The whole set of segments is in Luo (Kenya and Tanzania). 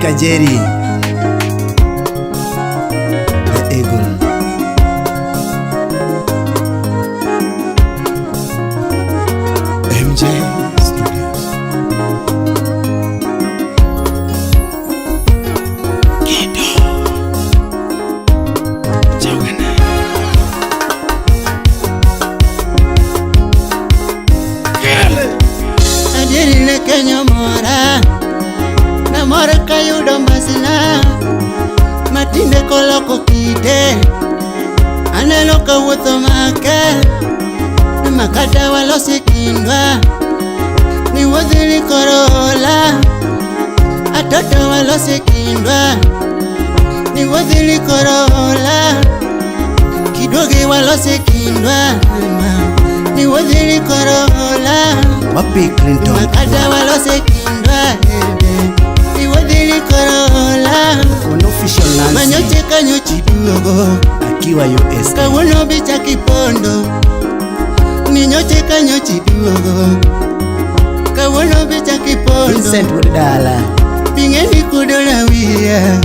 Kajeri The Eagle. MJ Studios. Kido. Chawena. Adieri ne kenyo mora, namor kayudo masina matinde koloko kite, aneno ka wuotho make makata walosi kindwa ni wuodhi ni koro ola, atoto walosi kindwa ni wuodhi ni koro ola, kiduogi walosi kindwa ni wuodhi ni koro ola. Wapi Clinton? Makata walose kindwa iwodhi ni korola. Kon official Nancy manyoche kanyochi duogo akiwa USA. Kawuono bicha kipondo ninyoche kanyochi duogo kawuono bicha kipondo. Vincent wuod dala. Ping'eni kudo na wiya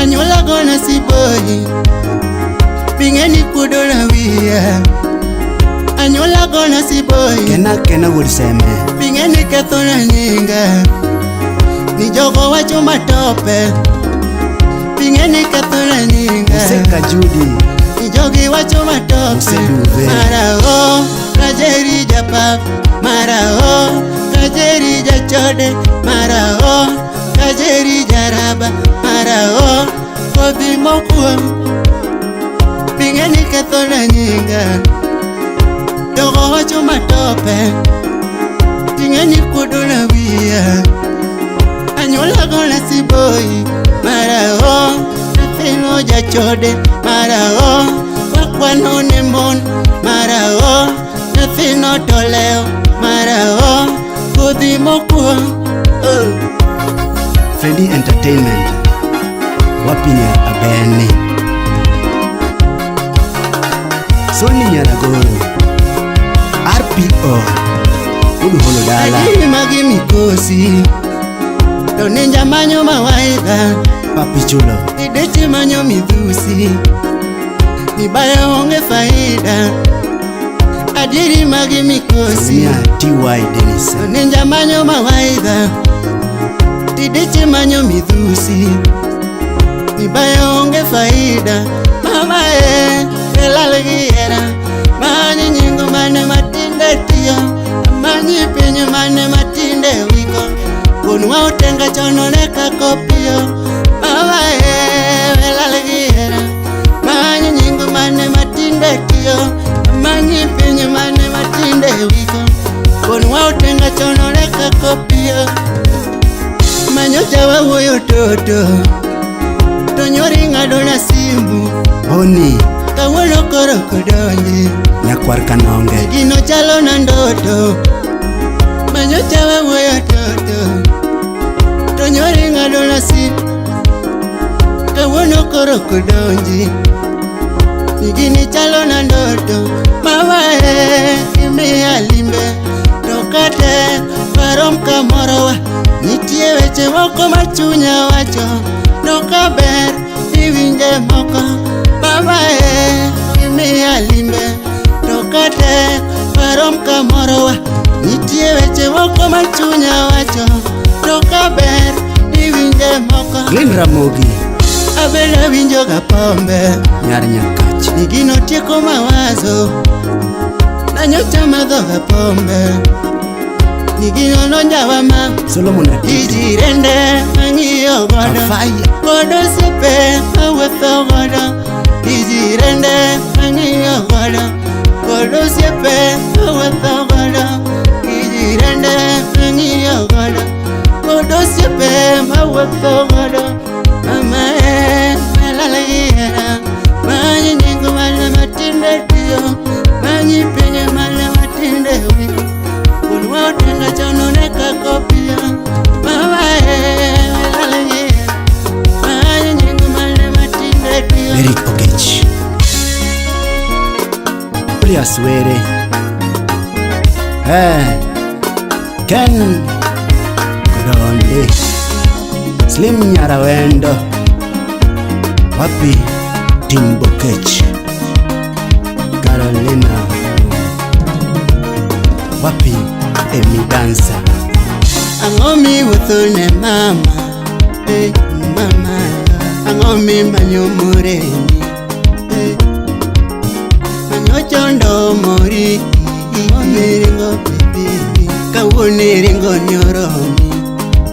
anyuola gona siboyi ping'eni kudo na wiya anyuola gona siboyi. Kena kena wuod Seme. Ping'eni kethona nyinga ni jogo wacho matope ping'eni kethona nyinga. Useka Judy. Ni jogi wacho matope. Useduve. Mara o kajeri japap, mara o kajeri jachode, mara o kajeri jaraba, mara o kodhi mokuo ping'eni kethona nyinga jogo wacho matope ting'eni kudo na wiya anyuola gona siboyi mara o nyathino jachode, mara o wakwano ne mon, mara o nyathino to lewo, mara o kodhi mokuo oh. Freddy Entertainment. Wapi nyar Abeni? Soni Nyaragoro. RPO. Wuod Holo dala. Adieri magi mikosi to ninja manyo mawaidha. Papi Chulo. Nideche manyo midhusi mibaya onge faida. Adieri magi mikosi. Salimia TY Dennis. To ninja manyo mawaidha tideche manyo midhusi mibaya onge faida. Mama e elal gi hera manyi nyingo mane matinde tiyo amanyi piny mane matinde wiko wuonwa otenga chonone kakopiyo. Mama e elal gi hera manyi nyingo mane matinde tiyo amanyi piny mane matinde wiko wuonwa otenga chonone kakopiyo. Manyocha wawuoyo toto to nyori ng'ado na simu. Boni. Kawuono koro kodonje. Nyakwar Kanonge. Gino chalo na ndoto manyocha wawuoyo toto to nyori ng'ado na simu kawuono koro kodonji gini chalo na ndoto. Mama e imiya limbe to kate warom kamoro wa nitie weche moko ma chunya wacho to kaber iwinje moko. Mama e imiya limbe to kate warom kamoro wa nitie weche moko ma chunya wacho to kaber iwinje moko. Glen Ramogi. Abende awinjo ga pombe. Nyar Nyakach. Ni gino tieko mawazo nanyocha madho ga pombe ni gino nonjawa ma Solomon Adito. Ijirende mang'iyo godo. Kafaya. Kod osiepe mawuotho godo ijirende mang'iyo godo kod osiepe mawuotho godo ijirende mang'iyo godo kod osiepe mawuotho godo. Mama e elal gi hera manyi nying mane matinde tiyo manyi piny mane matinde wiko wuonwa otenga chonone kakopiyo. Mama e elal gi hera manyi nying mane matinde tiyo. Eric Okech. Julius Were. Ken Kodonde. Slim Nyarawendo. Wapi Timbokech. Carolina. Wapi Emi Dansa. Ang'o miwuotho ne mama, eh, mama. Ang'o mimanyo moremi, eh. Manyocha ndo mori, ang'o miringo baby. Kawuono iringo ni oromi,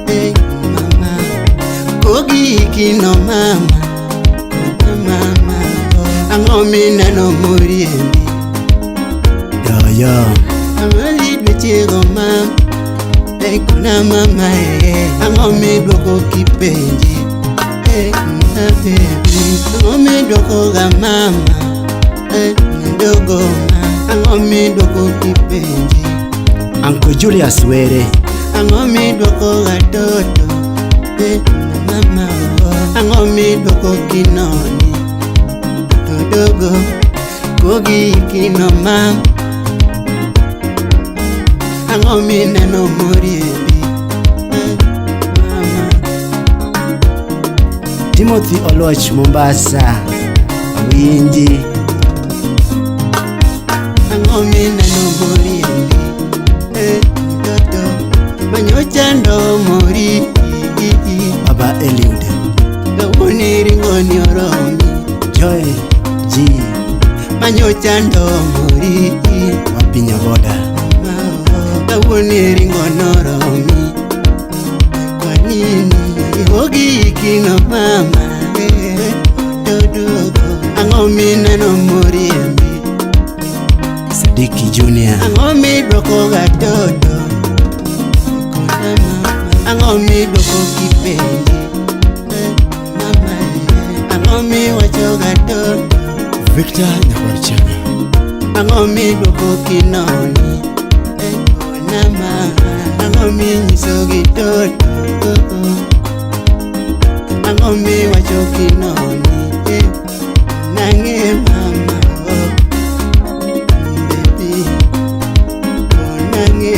eh, mama. Kogikino mama, koda mama. Ang'o mineno moriembi. Yoyo. Ang'o dwechego mama. Ei kona mama eh, ang'o midwoko kipenji eh, ma baby. Ang'o midwoko ga mama eh, ndogo ma. Ang'o midwoko kipenji. Uncle Julius Were. Ang'o midwoko ga toto eh, mama oh. Ang'o midwoko kinoni toto dogo kogikino mama. Ang'o mineno moriembi eh, mama. Timothy Oloch Mombasa. Awinji. Ang'o mineno moriembi eh, toto manyocha ndo mori. Baba Eliud. Kawuono iringo ni oromi. Joy G. Manyocha ndo mori. Wapi Nyaboda. Kawuono iringo noromi. Kwa nini ogikino mama eh, dodogo. Ang'o mineno moriembi. Sadiki Junior. Ang'o midwoko ga toto kona mama. Ang'o midwoko kipenji eh, mama eh. Ang'o miwacho ga toto. Victor Nyabarchaga. Ang'o midwoko kinoni eh, kona mama. Ang'o minyiso gi toto. Ang'o miwacho kinoni eh, nang'e mama oh, baby oh, nang'e